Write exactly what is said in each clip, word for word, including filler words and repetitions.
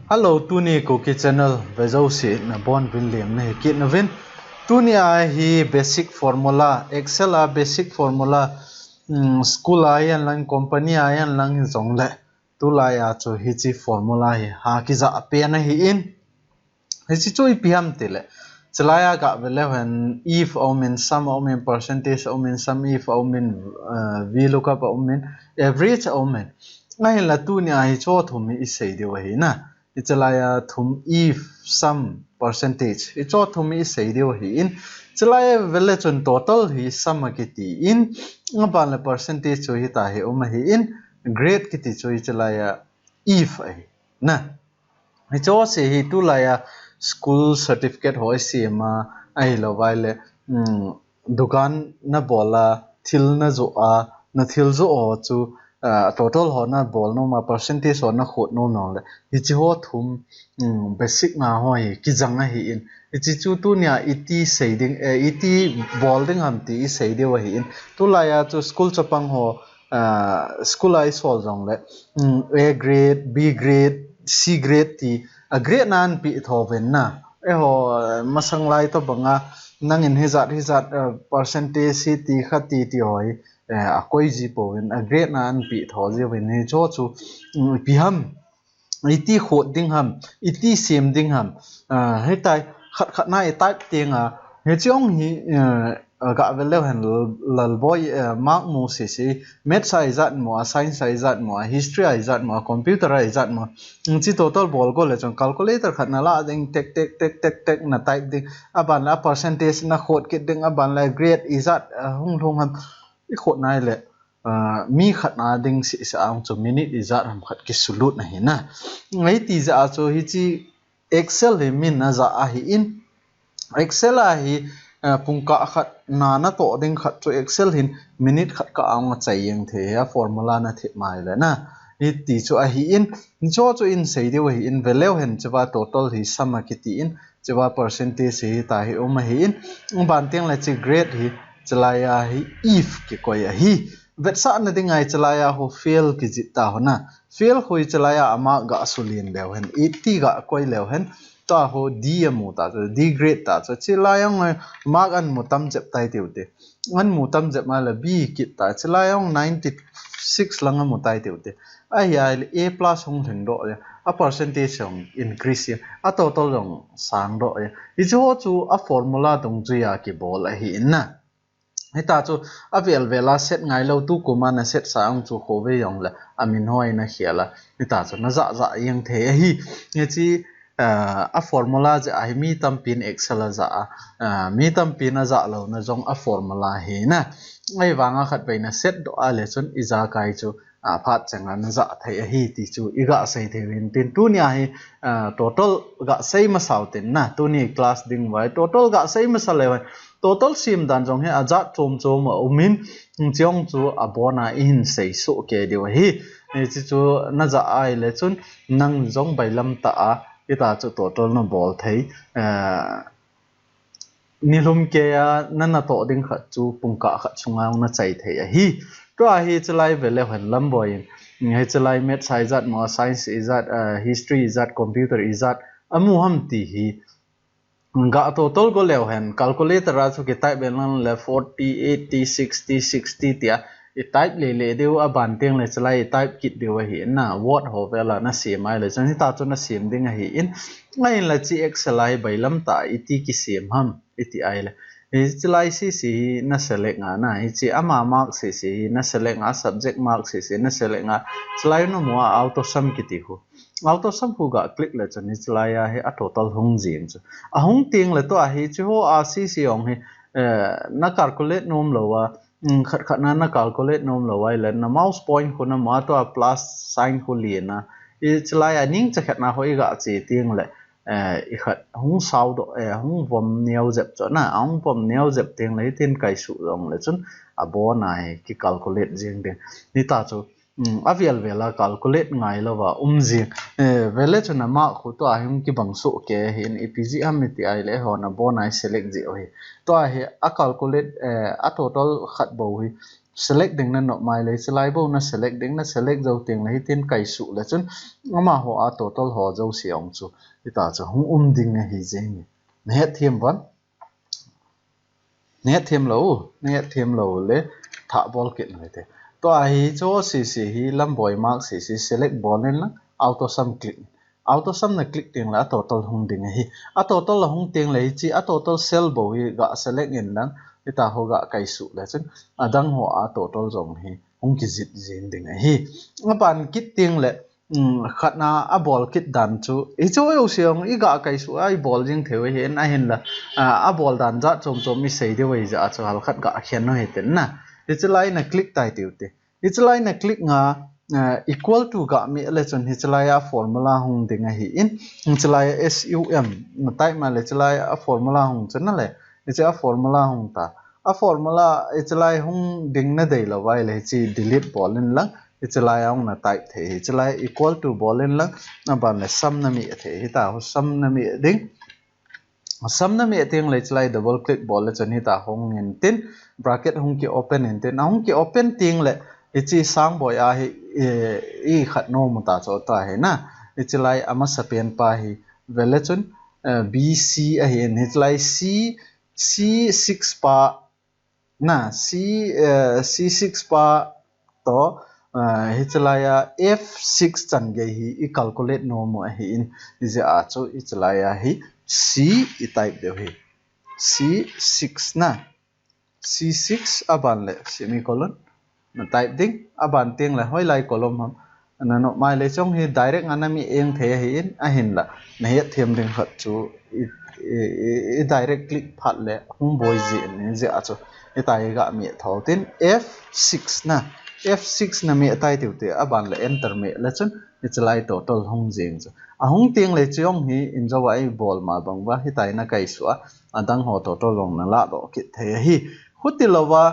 Hello, tuni Kuki channel vejouse nabonuvin lemna hi kit nauvin. Tuni a hi basic formula, Excel a basic formula, um, school a hihen lang, company a hihen lang hijongle, tulai a chu hiche formula hi ha kija pen ahin. Hiche chu ipi ham tile, chulai a gave leu hen if aumin, sum aumin, percentage aumin, sum if aumin, uh, VLOOKUP aumin, average aumin. Ahinla tuni a hiche thum hi isei diu ahi na. Hiche lai a thum if, sum, percentage, hiche thum hi isei diu ahin. Chulai a vele chun total hi sum akitin, aban le percentage chu hita hi um ahin, grade kiti chu hiche lai a if ahi na. Hiche se hi tulai a school certificate ho isem a, ahilou vai le, um, dukan nabol a, thil najoh a, nathil joh ho chu, ah, total ho nabol nom a, percentage ho nakhot nom nom le, hiche ho thum, um, basic nga ho hi kijang ahin. Hiche chu tuni a iti sei ding, eh, iti bol ding ham ti isei diu ahin. Tulai a chu school chapang ho, ah, school a isol jongle, um, A grade, B grade, C grade ti, a grade na anapeh tho uvin na. Eiho, eh, masang lai tobang a, nangin hijat, hijat, eh, percentage hiti khati ti ho hi, eh, akoi ji pouvin, a grade na anapeh tho ji uvin hiche chu, um, ipi ham, iti khot ding ham, iti sem ding ham, ah, hitia khat khat na i type teng a, hiche hi, eh, gave leu hen Lalboi, eh, mark mu sese, maths a ijat mo, a science a ijat mo, a history a ijat mo, a computer a ijat mo. Hiche total bol go le chun calculator khat nala ding, tek, tek, tek, tek, tek, na type ding. Aban le a percentage nakhot kit ding, aban le grade ijat, ah, hung lhung ham. Ikhot nai le, ah, mi khat na ding sese a chu minute ijat ham khat kisulut na hi na. Ngai ti jeh a chu hiche Excel hi min aja ahin. Excel a hi, eh, pungkah khat na natoh ding khat chu Excel hin minute khat kah a hung achai jeng thei a formula nathem mai le na. Hiti chu ahin, hiche chu isei diu ahin, veleu hen cheva total hi sum akitin, cheva percentage hi hita hi um ahin, aban teng le hiche grade hi, chulai a hi if kikoi ahi. Vetsahna ding a hiche lai a ho fail kijih ta ho na. Fail ho hiche lai a mark ga sulin leu hen, eighty ga koi leu hen, tua ho D amu ta chu, D grade ta chu, hiche lai a hung mark amu tam jep tai tiu te. Amu tam jep ma le B kit ta, hiche lai a hung ninety six lang amu tai tiu te. Ahi a le A plus hung lhing doh le, a percentage hung increase e, a total hung sang doh e. Hiche ho chu a formula dungjui a kibol ahin na. Hita chu avel vel a set ngai lou, tu kum a na set sa hung chu khovei jong le amin ho a na khel a. Hita chu na ja ja jeng thei ahi. Hiche, ah, a formula jeh a hi mi tampin Excel a ja a, ah, mi tampin aja louna jong a formula hi na. Ahivang a khatvei na set doh a le chun ijakai chu, ah, phat cheng a na ja thei ahi ti chu iga sei thei uvin tin. Tuni a hi, ah, total ga sei masa u tin na. Tuni class ding vai total ga sei masa leu vai. Total sem dan jong hi ajat chom chom aumin, hiche hung chu abon a ihin sei soh kei diu ahi. Hiche chu na ja a le chun nang jong bailam tah a, hita chu total na bol thei, eh, nilhum kei a na natoh ding khat chu pungkah khat sunga hung na chai thei ahi. Tua hiche lai veleu hen Lalboi in, hiche lai maths a ijat mo, science ijat, eh, history ijat, computer ijat, amu ham ti hi, ga total go leu hen, calculator a chu ki type vel lang le forty, eighty, sixty, sixty tia i type le le diu, aban teng le hiche lai i type kit diu ahi na, word ho vel a na sem a le chun hita chu na sem ding ahin, ahinla hiche Excel a hi bailam tah a iti kisem ham iti a le, hiche lai sese hi na select nga na, hiche ama mark sese hi na select nga, subject mark sese na select nga, hiche lai na mu a auto sum kiti khu. Auto sum khu ga click le chun hiche lai a hi a total hung jing chu. Ahung teng le tua hiche ho a sese hung hi, eh, na calculate nom lou a, um, khat khat na na calculate nom lou a le na mouse point khu na mu a tua plus sign khu len a. Hiche lai a ning cha khat na ho iga che teng le, eh, ikhat hung sao doh, eh, hung vom neo jep chu na, ahung vom neo jep teng le hitin kai suh jong le chun abon a hi ki calculate jing ding. Hita chu um, avel vel a calculate ngai lou va um jing. Eh, vele chun a mark khu tua hi hung kibang soh kei ahin, ipi jeh ham iti a le hon abon a i select jeh u hi. Tua hi a calculate, eh, a total khat bou hi select ding na nop mai le, hiche lai bou na select ding, na select jou teng le hitin kaisuh le chun amaho a total ho jouse ong chu hita chu hung um ding ahi jeng e. Na het them bon. Na het them lou, na het them lou le thah bol kit ngai te. Tua hi chu sese hi lam boi mark sese select bol in lang auto sum click. Auto sum na click teng le a total hung ding ahi. A total la hung teng le hiche a total cell bou hi ga select in lang hita ho ga kaisuh le chun adang ho a total jong hi hung kijih jing ding ahi. Aban kit teng le um, khatna a bol kit dan chu hichu jouse ong i ga kaisuh a i bol jing thei u ahi in ahinla, ah, a bol dan jat chom chom i sei diu ahi jeh a chu hal khat ga khen u hite na. Hiche lai na click tai tiu te. Hiche lai na click nga, ah, equal to ga meh le chun hiche lai a formula hung ding ahi in, hiche lai a sum na type ma le hiche lai a formula hung chu na le, hiche a formula hung ta. A formula hiche lai hung ding na dei lou vai le hiche delete bol in lang, hiche lai a hung na type thei, hiche lai equal to bol in lang, aban le sum na meh thei, hita ho sum na meh ding. Sum na meh teng le hiche lai double click bol le chun hita hung in tin, bracket hung ki open in tin, a hung ki open teng le hiche sang boi a hi, i, i khat nom u ta chu ta hi na. Hiche lai a masa pen pa hi ve le chun, eh, B C ahi in, hiche lai C, C six pa na, C, eh, C six pa toh, eh, hiche lai a F six chan gei hi i calculate nom u ahi in, hijeh a chu hiche lai a hi C i type diu hi. C six na, C six aban le semicolon na type ding, aban teng le hoilai column ham na nop mai le chong hi direct nga na meh eng thei ahi in ahinla, na het them ding khat chu i, i, i, i direct click phat le hung boi jin jeh a chu hita hi ga meh thou tin F six na, F six na meh tai tiu te aban le enter meh le chun hiche lai total hung jing chu. A hung teng le chu jong hi in jo a i bol ma bang uva hita hi na kaisuh a, adang ho total jong na ladoh kit thei ahi. Huti louva,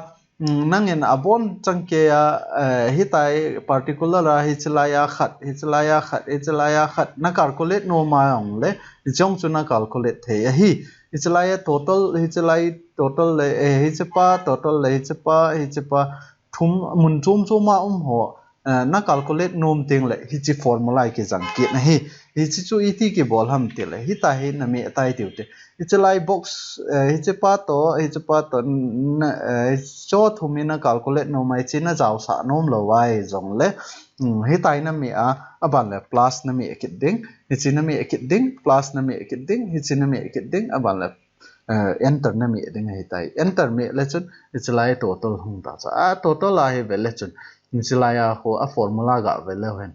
um, nangin abon chang kei a, eh, hita hi particular a hiche lai a khat, hiche lai a khat, hiche lai a khat na calculate nom a ong le, hiche jong chu na calculate thei ahi. Hiche lai a total, hiche lai total le, eh, hiche pa total le, hiche pa, hiche pa thum mun chom chom a um ho, eh, na calculate nom teng le hiche formula hi kijang kit na hi. Hiche chu iti kibol ham ti le hita hi na meh tai tiu te. Hiche lai box, eh, hiche pa toh, hiche pa toh, na, eh, cho thum hi na calculate nom a hiche na jaosah nom lou vai jong le, um, hita hi na meh a, aban le plus na meh kit ding, hiche na meh kit ding, plus na meh kit ding, hiche na meh kit ding, aban le, eh, enter na meh ding ahi tai. Enter meh le chun hiche lai total hung ta chu. A total a hi ve le chun hiche lai a khu a formula ga ve le hen.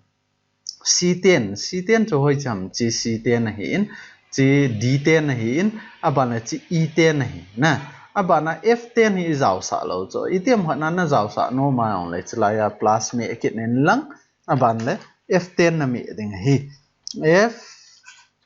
C ten, C ten chu hoi cham, hiche C ten ahi in, hiche D ten ahi in, aban le hiche E ten ahi na. Aban a F ten hi i jaosah lou chu. Itiham khat na na jaosah nom a ong le hiche lai a plus meh kit in lang, aban le F ten na meh ding ahi. F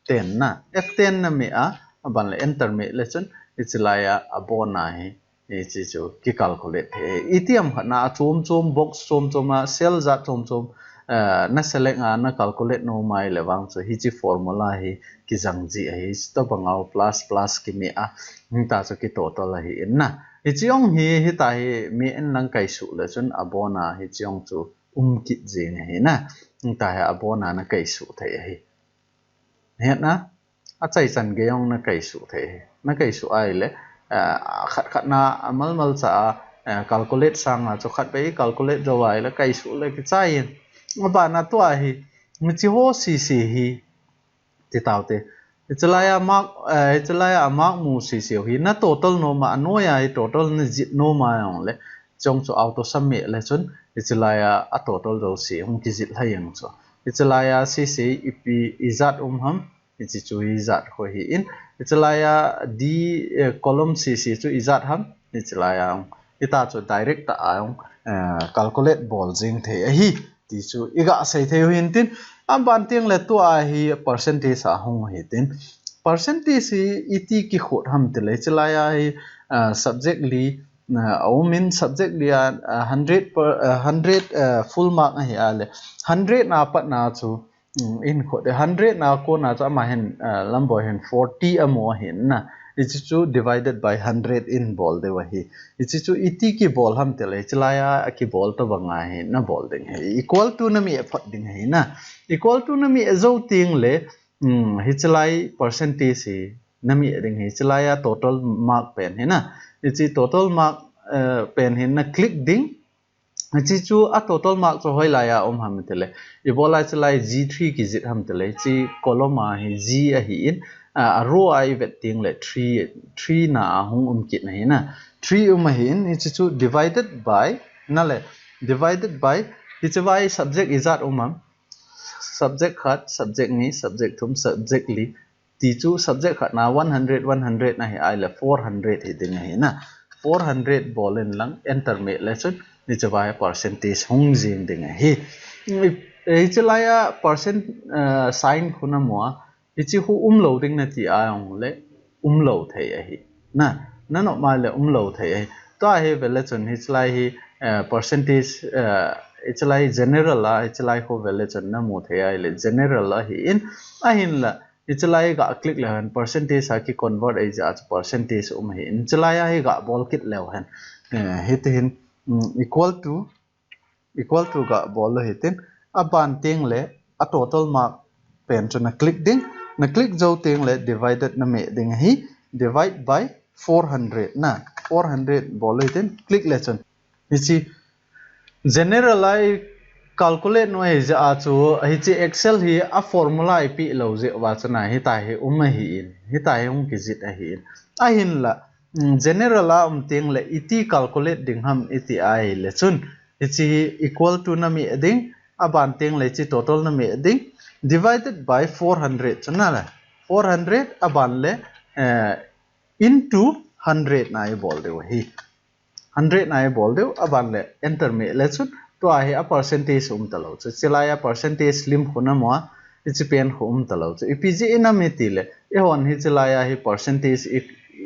ten na, F ten na meh a, aban le enter meh le chun hiche lai a abon a hi hiche chu ki calculate thei. Itiham khat na a chom chom, box chom chom a, cell jat chom chom, eh, na select a na calculate nom a le vang chu hiche formula hi kijang ji ahi. Hitobang a plus plus kimeh a, hita chu ki total ahi in na. Hiche jong hi hita hi meh in lang kaisuh le chun abon a hiche jong chu um kit jing ahi na. Hita hi abon a na kaisuh thei ahi. Het na, achai chan gei jong na kaisuh thei ahi. Na kaisuh a le, eh, khat khat na amal mal cha a, eh, calculate sang a chu khat vei calculate jou a le kaisuh le kichai in. Aban a tua hi, hiche ho sese hi, ti tau te. Hiche lai a mark, eh, hiche lai a mark mu sese hi na total nom a, anoi a hi total na jih nom a ong le, chong chu auto sum meh le chun hiche lai a, a total jouse hung kijih lha jeng chu. Hiche lai a sese ipi ijat um ham, hiche chu ijat khu ahi in. Hiche lai a D, eh, column sese chu ijat ham, hiche lai a ong. Hita chu direct tah a ong, eh, calculate bol jing thei ahi. Ti chu i ga sei thei u hin tin, aban teng le tua hi percentage a hung u hi tin. Percentage hi iti kikhot ham ti le, hiche lai a hi, ah, subject li, ah, a um in subject li a, ah, hundred per, ah, hundred, ah, full mark ahi a le, hundred na pat na chu, in kho de hundred na kona chu ama hin, uh, Lamboi hin forty amu ahin na. Hichi chu divided by hundred in bol deu ahi. Hichi chu iti kibol ham tile, hichi laiya akibol to banga hi na bol ding ahi. Equal to na mi phot ding ahi na. Equal to na mi zo ting le, um, hichi lai percentage hi na mi ding hi. Hichi laiya total mark pen hi na. Hichi total mark, uh, pen hi na click ding. Hichi chu a total mark chu hoilaiya um ham tile. Ibola hichi lai G three kijih ham tile. Hichi column a hi G ahin, a, a row a ivet ting le three, three na ahung um kit na hi na. Three um ahin, hichi chu divided by, na le, divided by, hichi vai subject ijat um ham. Subject khat, subject ni, subject thum, subject li. Ti chu subject khat na one hundred, one hundred na hi ai le four hundred hi ding ahi na. Four hundred bol in lang enter me le chun hichi vai percentage hung jing ding ahi. Hichi laiya percent, uh, sign khu na mu a, hichi khu um lo ding na ti a ong le um lo thei ahi. Na, na no mai le um lo thei ahi. Tua hi ve le chun hichi lai hi, uh, percentage, uh, hichi lai general a, hichi lai khu ve le chun na mu thei ai le general ahin, ahin la, hichi lai ga click le hen percentage a ki convert ei ja chu percentage um ahin. Hichi laiya hi ga bol kit leu hen. Eh, hiti hin, um, equal to, equal to ga bol lo hitin. A ban ting le, a total mark pen chu na click ding. Na click zo ting le, divided na me ding ahi. Divide by four hundred na. Four hundred bol lo hitin, click le chun. Hichi general a i calculate nu ahi ja a chu, hichi Excel hi a formula ipi lo je va chu na, hita hi um ahin, hita hi hung kijih ahin. Ahin la, mm, general a um ting le iti calculate ding ham iti ai le chun, hichi equal to na me ding, a ban ting le hichi total na me ding, divided by four hundred chu na le, four hundred a ban le, eh, into hundred na i bol deu ahi. Hundred na i bol deu, a ban le enter me le chun, tua hi a percentage um ta lo chu. Hichi laiya percentage lim khu na mu a, hichi pen khu um ta lo chu. Ipi jeh ina mi ti le, i hon hichi laiya hi percentage i,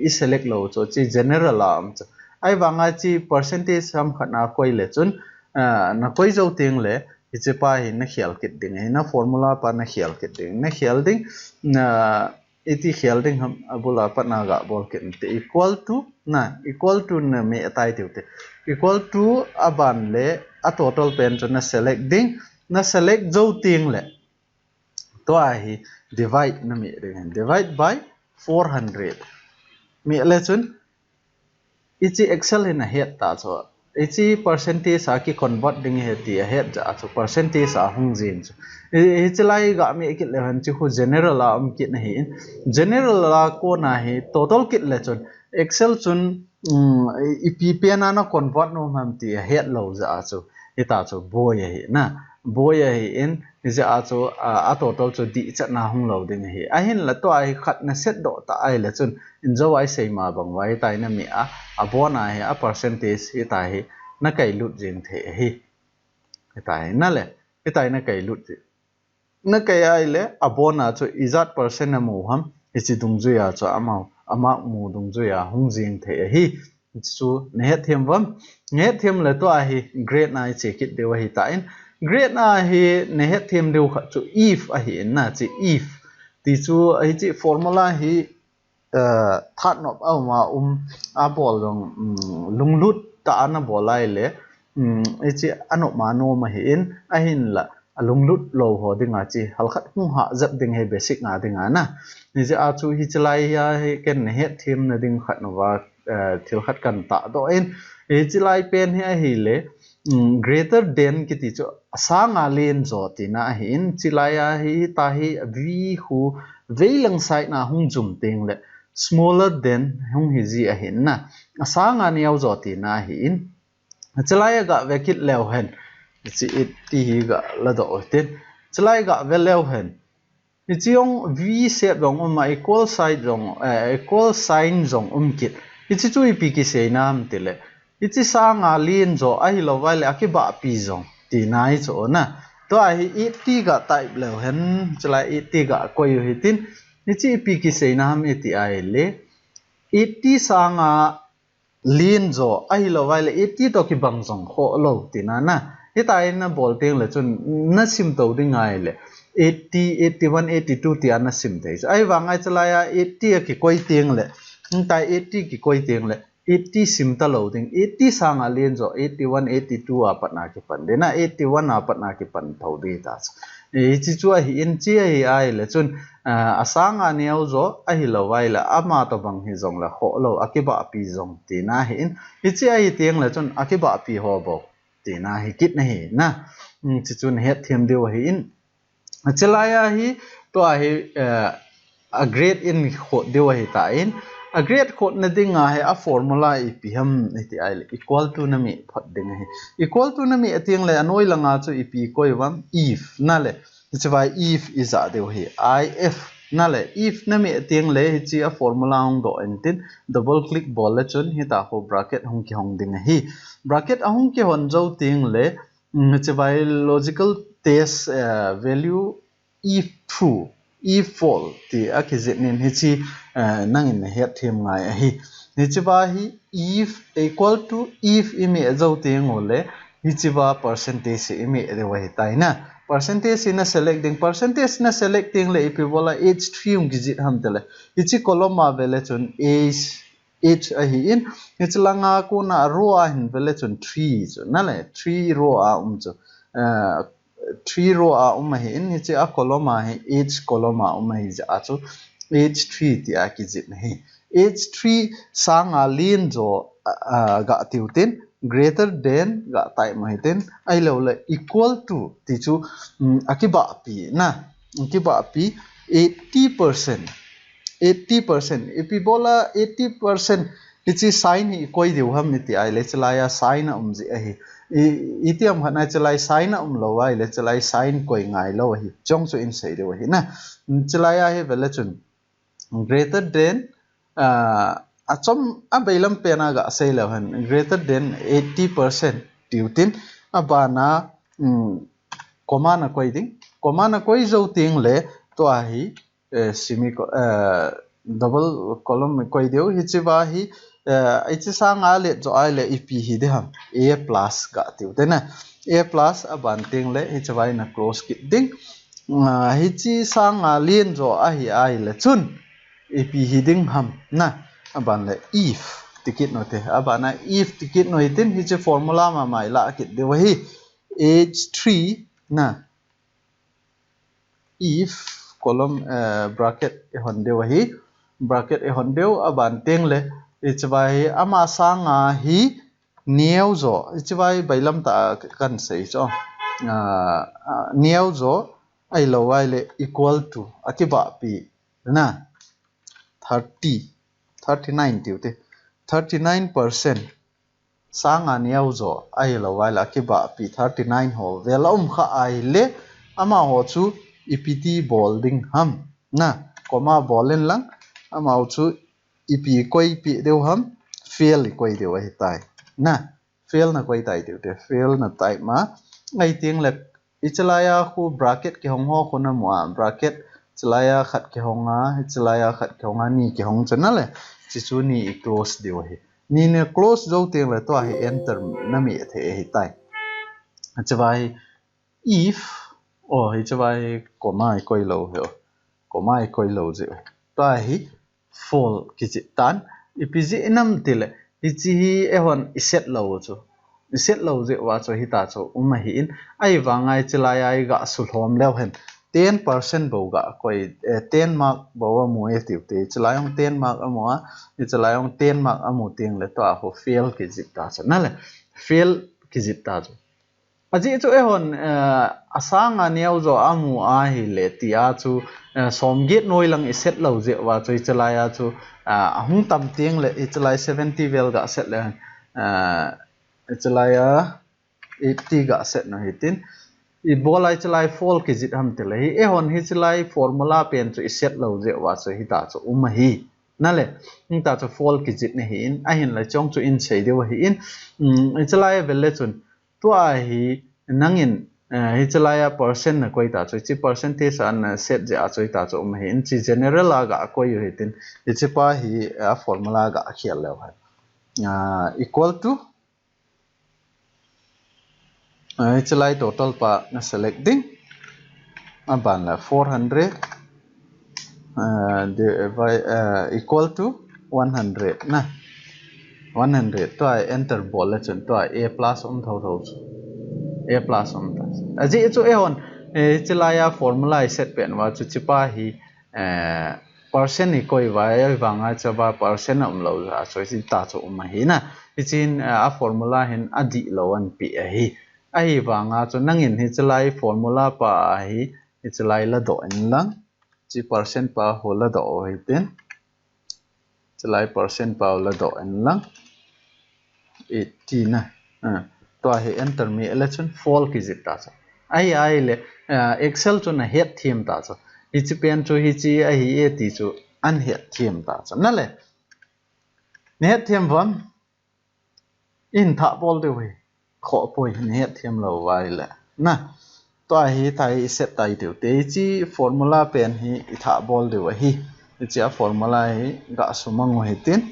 i select lo chu, hichi general a um chu. Ai vanga hichi percentage ham khat na koi le chun, ah, na koi zo ting le, hichi pa hi na khel kit ding ahi, na formula pa na khel kit ding, na khel ding, na iti khel ding ham, a bul a pat na ga bol kit te equal to na, equal to na me tai tiu te. Equal to a ban le a total pen chu na select ding, na select zo ting le. Tua hi divide na me ding, divide by four hundred. Me le chun, hichi Excel hin a het ta chu. Hichi percentage a ki convert ding ahi ti a het ja chu, percentage a hung jing chu. Hi, hichi lai ga me kit le hen hichi khu general a um kit na ahin. General a kona hi total kit le chun. Excel chun, um, ipi pen a na convert nom ham ti a het lo ja chu. Hita chu boi ahi na. Boi ahin, hijeh a chu, a, a total chu dihchatna hung lo ding ahi. Ahin la tua hi khat na set doh ta ai le chun, in jo ai sei ma bang vai tai na mi a, a bon a hi, a percentage hita hi, na kai lut jing thei ahi. Hita hi, na le, hita hi na kai lut jing. Na kai ai le, a bon a chu ijat percent a mu ham, hichi dungjui a chu a mau, a mark mu dungjui a hung jing thei ahi. Chu na het them vam. Na het them le tua hi grade na i che kit deu ahi ta in. Grade na hi na het them deu khat chu if ahi in na chi if. Ti chu ahi chi formula hi, eh, that nop a um a um a bol jong, um, lunglut ta ana bol ai le, um, i chi a nop ma nom ahi in ahin la a lunglut lo ho dinga chi halkhat hung ha jep ding he basic nga dinga na. Hijeh a chu hichi lai a hi ken na het them na ding khat na va, eh, thil khat kan ta doh in. Hichi lai pen hi ahi le, um, greater than kiti chu a sanga len jo tina ahi in, hichi lai a hi ta hi V khu veilang side na hung jum ting le smaller than hung hi ji ahi in na. A sanga neo jo tina ahi in. Hichi lai a ga ve kit leu hen. Hichi eighty hi ga la doh tin. Hichi lai ga ve leu hen. Hichi jong V shape jong um a equal side jong, eh, equal sign jong um kit. Hichi chu ipi kisei nam ti le. Hichi sanga len jo ahi lo vai le a kibahpi jong. Tina hi chu na. Tua hi eighty ga type leu hen. Hichi lai eighty ga koi u hitin. Hichi ipi kisei nam i ti ai le. Eighty sanga len jo ahi lo vai le eighty to kibang jong kho lo tina na. Hita in na bol ting le chun na sim to ding ai le. eighty, eighty-one, eighty-two tia na sim thei chu. Ahivanga hichelai a eighty a kikoi teng le, hitia eighty kikoi teng le, eighty sim talou ding, eighty sanga len jo, eighty-one, eighty-two a patna kipan ding, na eighty-one a patna kipan thou ding ta chu. Hiche chu ahin, hiche ahi ahile chun, ah, asanga neo jo ahilou ahile, ama tobang hijongle khoh lou, akibahpi jong tina ahin, hiche ahi teng le chun akibahpi ho bou tina hi kit na hi na. Hmm, hiche chu na hetthem diu ahin. Hichelai a hi, tua hi, eh, a grade in khot diu ahitan, a grade khotna dinga hi a formula ipi ham iti ahile, equal to na meh phot ding ahi. Equal to na meh teng le, anoi langa chu ipi koi uvam, if, na le, hichea if ija diu ahi, if, na le, if na meh teng le, hiche a formula hung doh intin, double click bol le chun, hitia khu bracket hung kihong ding ahi. Bracket ahung kihon jou teng le, mm, hichea logical test, eh, value if true, if false ti akijih in hiche, eh, nangin na hetthem ngai ahi. Hichea hi if equal to if imeh jou teng ule, hichea percentage imeh diu ahitai na. Percentage na select ding, percentage na select teng le ipi bola H three hung kijih ham tile. Hiche column a vele chun H H ahin, hiche langa kona row a hin vele chun three chu, na le, three row a um chu, eh, three row a um ahin, hiche a column a hi H column a um ahi jeh a chu, H three tia kijih na hi. H three sanga len jo, ah, ah, ga tiu tin, greater than ga type mo hitin, ahilou le equal to ti chu, um, akibahpi na, akibahpi eighty percent. Eighty percent. Ipi bola eighty percent. Hiche sign hi koi diu ham iti ahile, hichelai a sign a um jeh ahi. I, iti ham khat na hichelai sign a um lou ahile, hichelai sign koi ngai lou ahi. Chong chu in sei diu ahi na. Hichelai a hi vele chun greater than, ah, achom a bailam pen a ga sei leu hen. Greater than eighty percent. Tiu tin, abana, um, comma na koi ding. Comma na koi jou teng le, tua hi, eh, semi co-, eh, double column koi diu, hichea hi, eh, hiche sanga let jo ahile ipi hi ding ham, A plus ga tiu te na. A plus aban teng le, hichea hi na close kit ding. Ah, hiche sanga len jo ahi ahile chun, ipi hi ding ham na. Aban le if ti kit nu te. Abana if ti kit nu hitin, hiche formula mama i la kit diu ahi. H three na. If column, eh, bracket i hon diu ahi, bracket i hon diu, aban teng le, hichea hi ama sanga hi neo jo, hichea hi bailam tah a kan sei chu, ah, ah, neo jo, ahilou ahile equal to, akibahpi, na, thirty, thirty-nine tiu te, thirty-nine percent. Sanga neo jo, ahilou ahile akibahpi thirty-nine ho vel a um kha ahile, amaho chu ipi ti bol ding ham. Na, comma bol in lang, amaho chu ipi koi pi diu ham, fail i koi diu ahitai. Na, fail na koi tai diu te, fail na type ma, ahi teng le, hichelai a khu bracket kihong ho khu na mu a, bracket hichelai a khat kihong a, hichelai a khat kihong a, ni kihong chu na le, hiche chu ni i close diu ahi. Ni na close jou teng le tua hi enter na meh thei ahitai. Hichea hi if, oh, hichea hi comma i koi lou hi, oh. Comma i koi lou jeh. Tua hi false kijih tan. Ipi jeh inam tile, hiche hi eihon i set lou chu. I set lou jeh uva chu hitia chu um ahin. Ahivanga hichelai a i ga sulhom leu hen. Ten percent bou ga koi, eh, ten mark bou amu e tiu te. Hichelai jong ten mark amu a, hichelai jong ten mark amu teng le tua khu fail kijih ta chu. Na le, fail kijih ta chu. Ajeh chu eihon, eh, asanga neo jo amu ahile tia chu, eh, som get noi lang i set lou jeh uva chu hichelai a chu, eh, ahung tam teng le hichelai seventy vel ga set le, eh, hichelai a eighty ga set nu hitin. Ibola hichelai false kijih ham tile hi, eihon hichelai formula pen chu i set lou jeh uva chu hitia chu um ahi. Na le, hitia chu false kijih na hin, ahinla chong chu in sei diu ahin, um, hichelai vel le chun, tua hi nangin, eh, hichelai a percent na koi ta chu, hiche percentage a na set jeh a chu hitia chu um ahin, hiche general a ga koi u hitin, hiche pa hi, eh, a formula ga khel leu hen. Ah, equal to, ah, hichelai total pa na select ding. Aban la four hundred uh, divide, uh, equal to one hundred na. One hundred tua enter bol le chun tua a plus um tho tho chu. A plus um ta. Ajeh chu eihon, eh, chilai a formula i set pen uva chu chipa hi, eh, percent i koi uva, ahivanga chapa percent a um lou ja chu, hichi ta chu um ahi na. Hichin, eh, a formula hin adih lou an pi ahi. Ahivanga chu nangin hichilai formula pa ahi, hichilai la doh in lang. Chi percent pa ho la doh u hitin. Chilai percent pa ho la doh in lang. Eighty na. Ah, tua hi enter mi le chun four kijih ta chu. Ahi, ahile, ah, Excel chu na het thiem ta chu. Hichi pen chu hichi ahi e ti chu an het thiem ta chu. Na le. Na het thiem vam. In thah bol diu hi. Khoh poi, na het thiem lou uva ahile. Na. Tua hi thah hi i set tai diu te. Hichi formula pen hi i thah bol diu ahi. Hichi a formula hi ga sumang u hitin.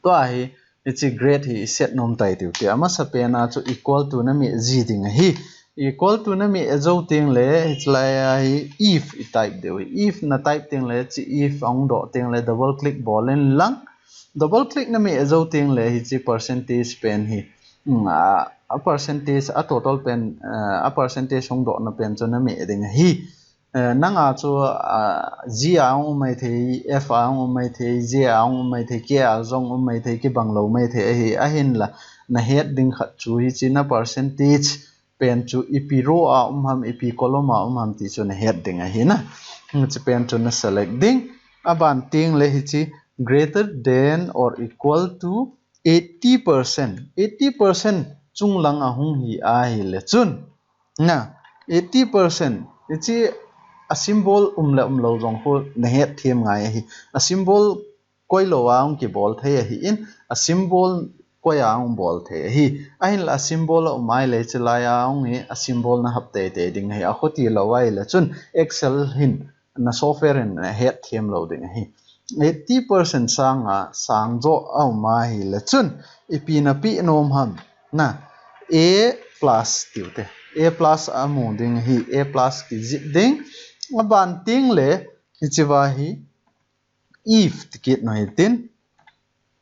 Tua hi, hichi grade hi i set nom tai diu te. Amasa pen a chu equal to na meh ji ding ahi. Equal to na meh jou teng le, hichilai a hi if i type diu. If na type teng le, chi if ahung doh teng le, double click bol in lang. Double click na meh jou teng le, hichi percentage pen hi. Hmm, a, a percentage, a total pen, eh, a percentage hung doh na pen chu na meh ding ahi. Eh, nang a chu, ah, G a hung um mai thei, F a hung um mai thei, J a hung um mai thei, K a jong um mai thei, kibang lou mai thei ahi, ahin la, na het ding khat chu hichi na percentage pen chu ipi row a um ham, ipi column a um ham ti chu na het ding ahi na. Hichi pen chu na select ding. Aban teng le hichi greater than or equal to eighty percent. Eighty percent chung lang a hung hi ahile chun. Na, eighty percent. Hichi a symbol um le um lou jong khu na het thiem ngai ahi. A symbol koi lou a hung kibol thei ahi in, a symbol koi a hung bol thei ahi. Ahin la a symbol a um ahile chilai a hung hi a symbol na hap tei tei ding ahi. A khuti lou ahile chun Excel hin na software in na het thiem lou ding ahi. Eighty percent sang a sang jo a um ahile chun ipi na pe nom ham na A plus tiu te. A plus a mu ding ahi. A plus kijih ding. Aban teng le hichi va hi if ti kit nu hitin.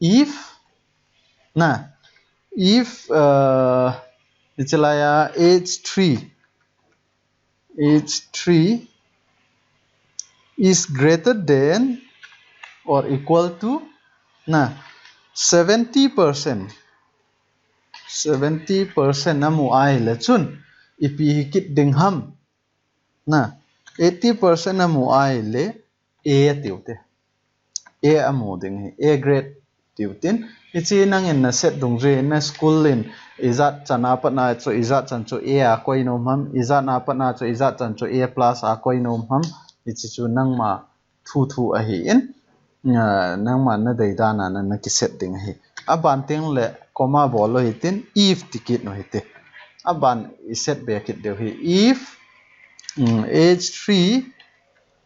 If na, if, uh, hichilai a H three, H three is greater than or equal to na seventy percent. Seventy percent a mu ahile chun ipi hi kit ding ham. Na, eighty percent a mu ahile A tiu te. A a mu ding hi, A grade tiu tin. Hichi nangin na set dungjui na school in ijat chan a pat na chu ijat chan chu A a koi nom ham, ijat na pat na chu ijat chan chu A plus a koi nom ham. Hichi chu nangma thu thu ahi in, ah, nangma na dei dan a na, na kiset ding ahi. Aban teng le comma bol u hitin if ti kit nu hite. Aban i set be kit diu hi if, mm, H three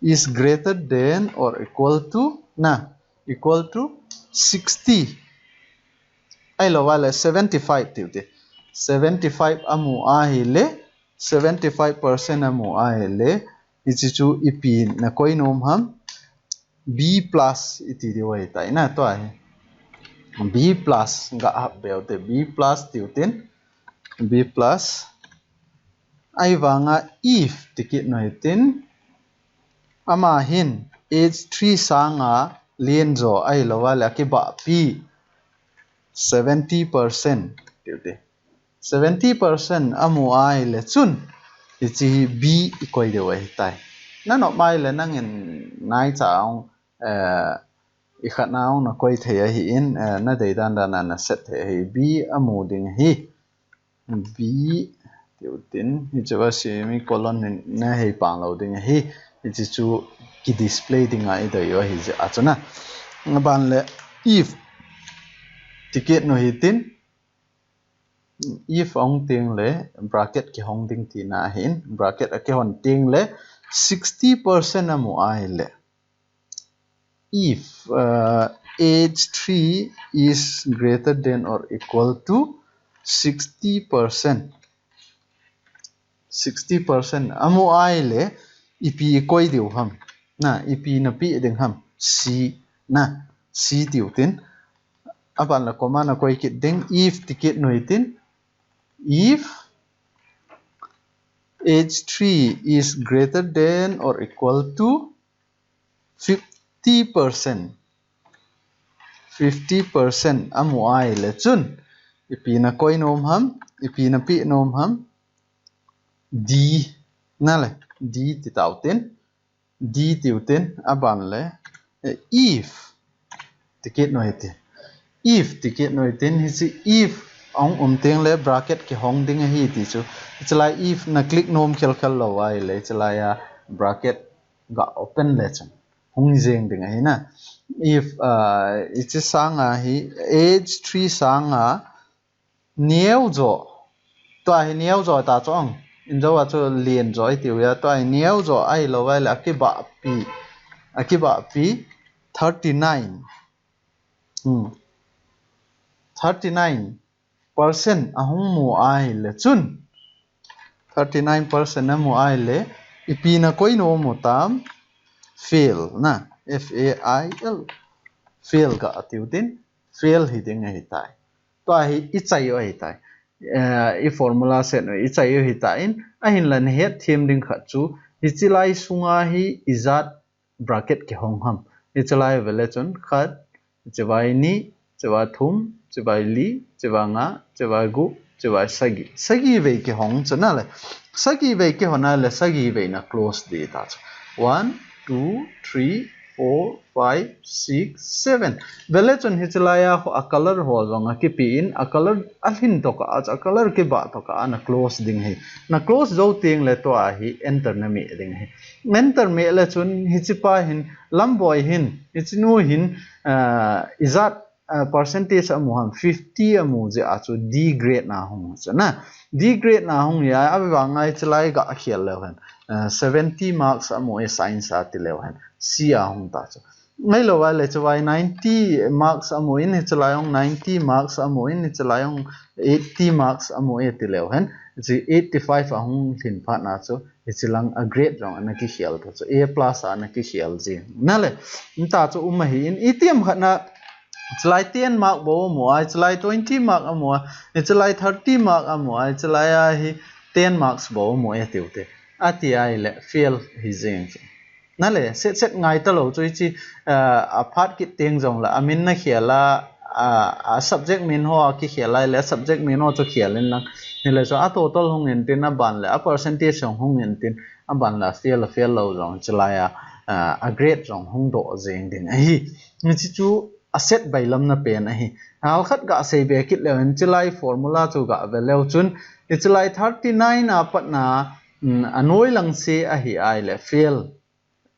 is greater than or equal to na, equal to sixty. Ahilou le seventy five tiu te. Seventy five a mu ahile, seventy five percent a mu ahile, hichi chu ipi na koi nom ham. B plus iti diu ahi tai na tua hi. B plus ga hap be u te, B plus tiu tin. B plus. Ahivanga if ti kit nu hitin. Ama hin H three sanga len jo ahilou le akibahpi seventy percent tiu te. Seventy percent a mu ahile chun hichi hi B i koi diu ahi tai. Na nop mai le nangin naicha a hung, eh, i khat na hung na koi thei ahi in, eh, na dei dan dan a na set thei ahi. B a mu ding ahi. B tiu tin hichi va semicolon in na hei pang lou ding ahi. Hichi chu ki display ding a i dei u ahi jeh a chu na. Aban le if ti kit nu hitin. If a hung teng le bracket kihong ding tina ahin, bracket a kihon teng le sixty percent a mu ahile. If, uh, H three is greater than or equal to sixty percent. sixty percent amu ahile, ipi ikoi diu ham. Na, ipi napeh ding ham. C, na, C tiu tin. Aban le comma nakoi kit ding, if ti kit nui tin. If H three is greater than or equal to fifty percent. Fifty percent amu ahile chun, ipi nakoi nom ham, ipi napeh nom ham. D, na le, D ti tau tin. D tiu tin, aban le, eh, if ti kit nui tin. If ti kit nui tin, hiche if ahung um teng le bracket kihong ding ahi ti chu. Hiche lai if na click nom khel khel lou ahile, hiche lai a bracket ga open le chun hung jeng ding ahi na. If, ah, hiche sanga hi H three sanga neo jo. Tua hi neo jo ta chu ong. Injo a chu lien jo itiu a. Tua hi neo jo ahilou ahile akibahpi. Akibahpi thirty nine. Hmm. Thirty nine percent ahung mu ahile chun. Thirty nine percent amu ahile. Ipi nakoi nom u tam. Fail na. F A I L. Fail ga tiu tin. Fail hi ding ahi tai. Tua hi ichai u ahi tai. Eh, i formula set u ichai u ahi tai in, ahinla nahet them ding khat chu, hiche lai sunga hi ijat bracket kihong ham. Hiche lai vele chun khat, hiche vai ni, hiche vai thum, hiche vai li, hiche vai nga, hiche vai gup, hiche vai sagi. Sagi vei kihong chu na le. Sagi vei kihon a le, sagi vei na close di ta chu. One, two, three, four, five, six, seven. Vele chun hiche lai a, a color ho jong akipe in, a color alhin tokah a, a color kibah tokah a na close ding ahi. Na close jou teng le tua hi enter na meh ding ahi. Enter meh le chun hiche pa hin, Lamboi hin, hiche nu hin, ah, ijat ah, percentage amu ham, fifty amu jeh a chu D grade na hung chu na. D grade na hung a, avang a hiche lai ga khel leu hen. Ah, seventy marks amu e science a ti leu hen. C a hung ta chu. Ngailou a le chu vai ninety marks amu in, hiche lai hung ninety marks amu in, hiche lai hung eighty marks amu e ti leu hen. Hiche eighty five ahung lhin phat na chu. Hiche lang a grade jong ana kikhel ta chu. A plus a ana kikhel jing. Na le, nta chu um ahi in, itiham khat na, hiche lai ten mark bou amu a, hiche lai twenty mark amu a, hiche lai thirty mark amu a, hiche lai a hi ten marks bou amu e tiu te. Ati ahile, fail hi jing chu. Na le, set set ngai ta lou chu hiche, ah, a phat kit teng jong le, a min na khel a, ah, a subject min ho a kikhel a le, a subject min ho chu khel in lang. Hile chu a total hung in tin, aban le, a percentage jong hung in tin, aban le, a fail, a fail lou jong, hiche lai a, ah, a grade jong hung doh jeng ding ahi. Hiche chu a set bailam na pen ahi. Hal khat ga sei be kit leu hen, hiche lai formula chu ga ve leu chun, hiche lai thirty nine a pat na, um, a noi lang se ahi ahile, fail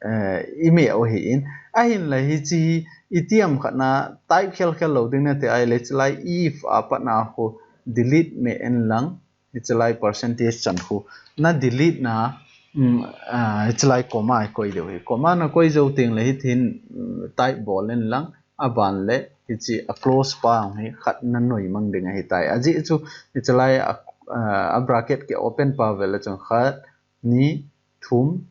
eh, i meh u ahi in. Ahinla hiche hi itiham khat na type khel khel lou ding na ti ahile, hiche lai if a pat na khu delete meh in lang, hiche lai percentage chan khu na delete na, um, ah, hiche lai comma i koi diu ahi. Comma na koi jou teng le hitin, um, type bol in lang, aban le hiche a close pa hi khat na noi mang ding ahi tai. Ajeh chu hiche lai a, ah, a bracket ki open pa vele chun khat, ni, thum,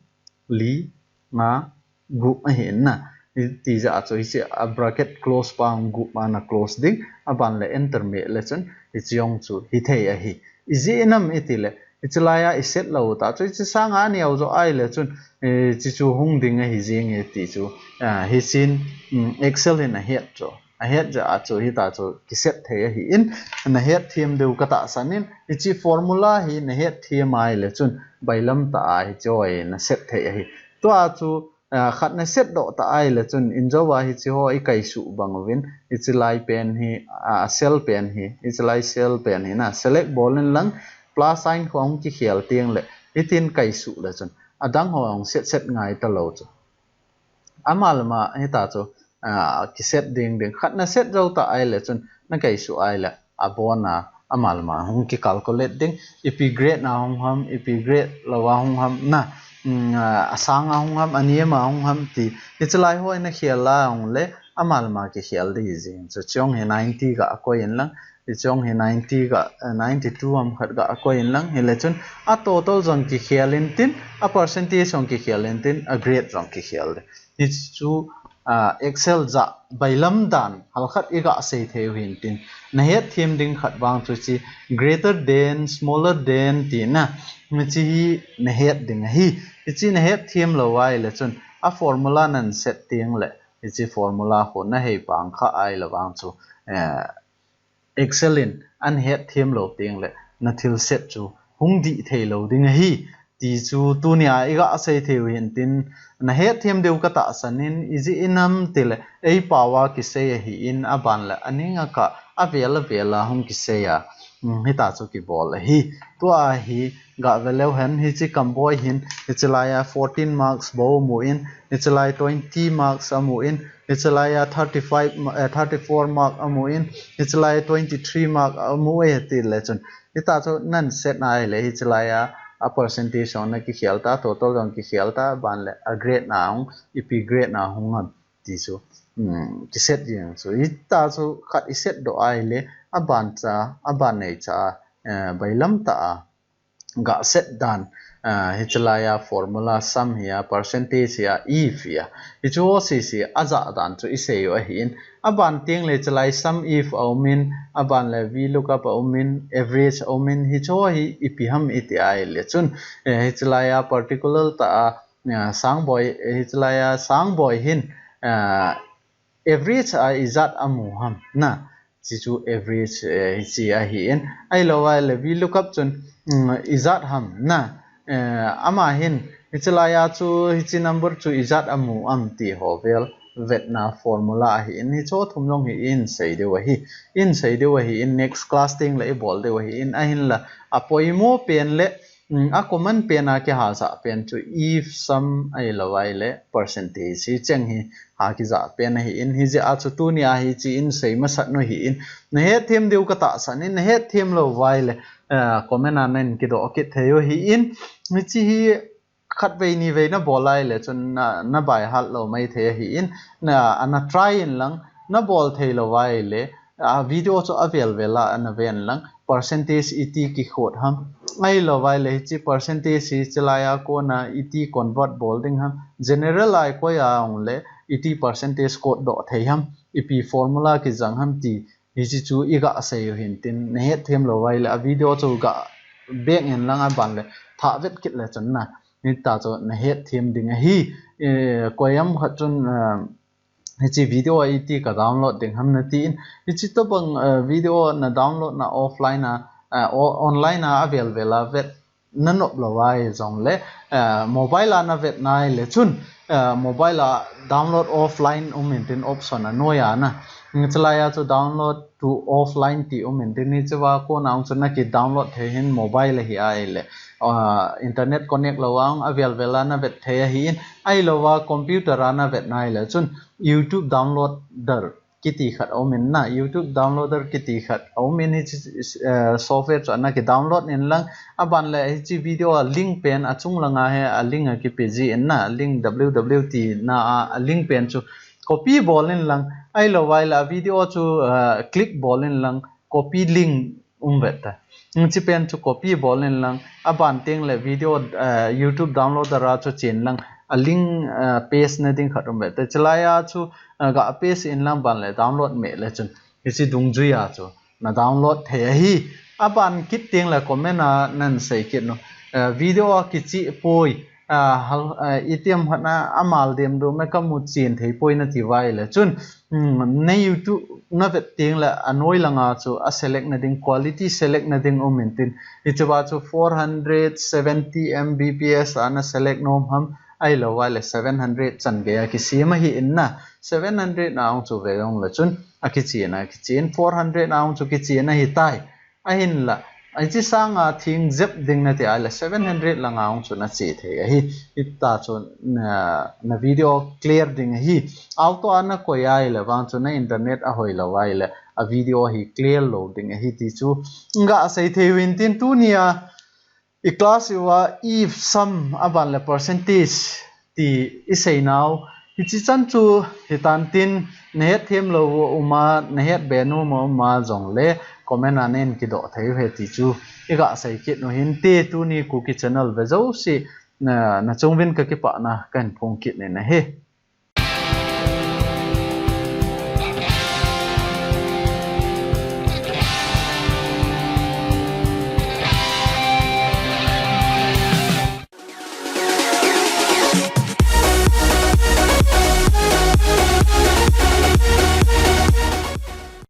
li, nga, gup ahi in na. Hiti jeh a chu hiche a bracket close pa gup a na close ding, aban le enter meh le chun hiche jong chu hithei ahi. Ijeh inem itile, hiche lai a i set lou ta chu, hiche sanga neo jo ahile chun, eh, hiche chu hung ding ahi jing e ti chu, ah, hichen, um, Excel hin ahet chu. Ahet jeh a chu hita chu kiset thei ahi in, na het them diu ka tahsan in, hiche formula hi na het them ahile chun bailam tah a hiche hi na set thei ahi. Tua chu, ah, khat na set doh tah ahile chun injo a hiche ho i kaisuh bang uvin, hiche lai pen hi, ah, cell pen hi, hiche lai cell pen hi na select bol in lang plus sign khu hung kikhel teng le, hitin kaisuh le chun adang ho hung set set ngai ta lou chu. Ama le ama hita chu, ah, kiset ding ding. Khat na set jou tah ahile chun, na kaisuh ahile, abon a, ama le ama hung ki calculate ding. Ipi grade na hung ham, ipi grade lou a hung ham, na, mm, ah, asang a hung ham, anem a hung ham ti. Hiche lai ho na khel a hung le, ama le ama kikhel ding jing. Chu chong hi ninety ga koi in lang, Hiche jong hi ninety ga, eh, ninety-two ham khat ga akoi in lang, hile chun a total jong kikhel in tin, a percentage jong kikhel in tin, a grade jong kikhel ding. Hichu, ah, Excel ja bailam dan halkhat iga sei thei u hin tin. Na hetthem ding khat vang chu hiche greater than, smaller than tina, hiche hi na het ding ahi. Hiche na hetthem lou ahile chun a formula nan set teng le, hiche formula khu na hei pang kha ahile vang chu, eh, Excel in an hetthem lou teng le na thil set chu hung dih thei lou ding ahi. Ti chu tunia iga sei thei u hin tin, na hetthem diu ka tahsan in, ijeh inem tile ei pao a kisei ahi in, aban le aning a kah avel avel a hung kisei a, um, hita chu kibol ahi. Tua hi ga ve leu hen, hiche Kamboi hin, hiche lai a fourteen marks bou amu in, hiche lai twenty marks amu in, hiche lai a thirty-five ma-, eh, thirty-four mark amu in, hiche lai a twenty-three mark amu e ti le chun. Hita chu nan set na ahile, hiche lai a, a percentage jong na kikhel ta, total jong kikhel ta, aban le a grade na hung, ipi grade na hung ham ti chu, um, kiset jeng chu. Hita chu khat iset doh ahile, aban cha, aban nei cha, eh, bailam tah a ga set dan, ah, hiche lai a formula sum hi a, percentage hi a, if hi a. Hichu ho sese a ja dan chu isei u ahi in. Aban teng le hiche lai sum if aum in, aban le V lookup aum in, average aum in, hichu ho hi ipi ham iti ahile chun, eh, hiche lai a particular tah a, ah, Sangboi, eh, hiche lai a Sangboi hin, ah, average a ijat amu ham na. Hichu average, eh, hiche ahi in. Ahilou ahile V lookup chun, um, ijat ham na. Eh, ama hin, hiche lai a chu, hiche number chu ijat amu am ti ho vel vetna formula ahi in. Hichu thum jong hi in sei diu ahi. In sei diu ahi in, next class teng le ibol diu ahi in. Ahinla, apoimo pen le, um, a common pen a kihasah pen chu if sum ahilou ahile percentage hicheng hi ha kija pen ahi in, hijeh a chu tunia hiche in sei masat u ahi in, na hetthem diu ka tahsan in, na hetthem lou ahile, eh, comment a nan kidoh kit thei u ahi in, hiche hi khatvei nivei na bol ahile chun na, na by heart lou mai thei ahi in, na, ana try in lang, na bol thei lou ahile, a video chu avel vel a ana ven lang, percentage iti kikhot ham. Ahilou ahile hiche percentage hiche lai a kona iti convert bol ding ham. General a ikoi a ahung le iti percentage kot doh thei ham. Ipi formula kijang ham ti. Hiche chu iga sei u hin tin. Na hetthem lou ahile a video chu ga beng in lang aban le thah vet kit le chun na. Hita chu na hetthem ding ahi. Eh, koiham khat chun, eh, hiche video a iti ka download ding ham na tin, hiche tobang, eh, video na download na offline a, eh, o-, online a avel vel a vet na nop lou ahi jong le, eh, mobile a na vet na ahile chun, eh, mobile a download offline um in tin option a noi a na. Hiche lai a chu download to offline ti um in tin hiche va kona hung chu na ki download thei hin mobile a hi ahile, ah, internet connect lou a hung avel vel a na vet thei ahi in, ahilou a computer a na vet na ahile chun YouTube downloader kiti khat aum in na, YouTube downloader kiti khat aum in hiche, eh, software chu ana ki download in lang aban le hiche video a link pen a chung lang a hi a link a kipe ji in na, link W W T na a, a link pen chu copy bol in lang, ahilou ahile a video chu, eh, click bol in lang, copy link um vet ta. Hiche pen chu copy bol in lang, aban teng le video, eh, YouTube downloader a chu chen lang, a link, eh, paste na ding khat um vet ta. Hiche lai a chu, eh, ga paste in lang aban le download meh le chun. Hiche dungjui a chu na download thei ahi. Aban kit teng le comment a nan sei kit u. Eh, video a kichih poi. Ah, hal, ah, itiham khat na amal dem dom e kamu chen thei poi nati uva ahile chun, um, na YouTube na vet teng le anoi lang a chu a select na ding, quality select na ding um in tin, hiche va chu four hundred seventy M B P S a na select nom ham, ahilou ahile seven hundred chan gei a kisem ahi in na, seven hundred na hung chu ve jong le chun a kichen a kichen, four hundred na hung chu kichen ahi tai. Ahinla, hiche sanga thing jep ding nati ahile seven hundred lang a hung chu na che thei ahi. Hita chu na, na video clear ding ahi. Auto a na koi ahile vang chu na internet ahoi lou ahile a video hi clear lou ding ahi ti chu ga sei thei u hin tin tunia i class uva if sum aban le percentage ti i sei nau. Hiche chan chu hitan tin na hetthem lou u um a, na het be nom u um a jong le comment a nen kidoh thei uve ti chu iga sei kit u hinte. Tuni Kuki channel ve jouse na, na chunguvin kakipana kahin phong kit in ahi.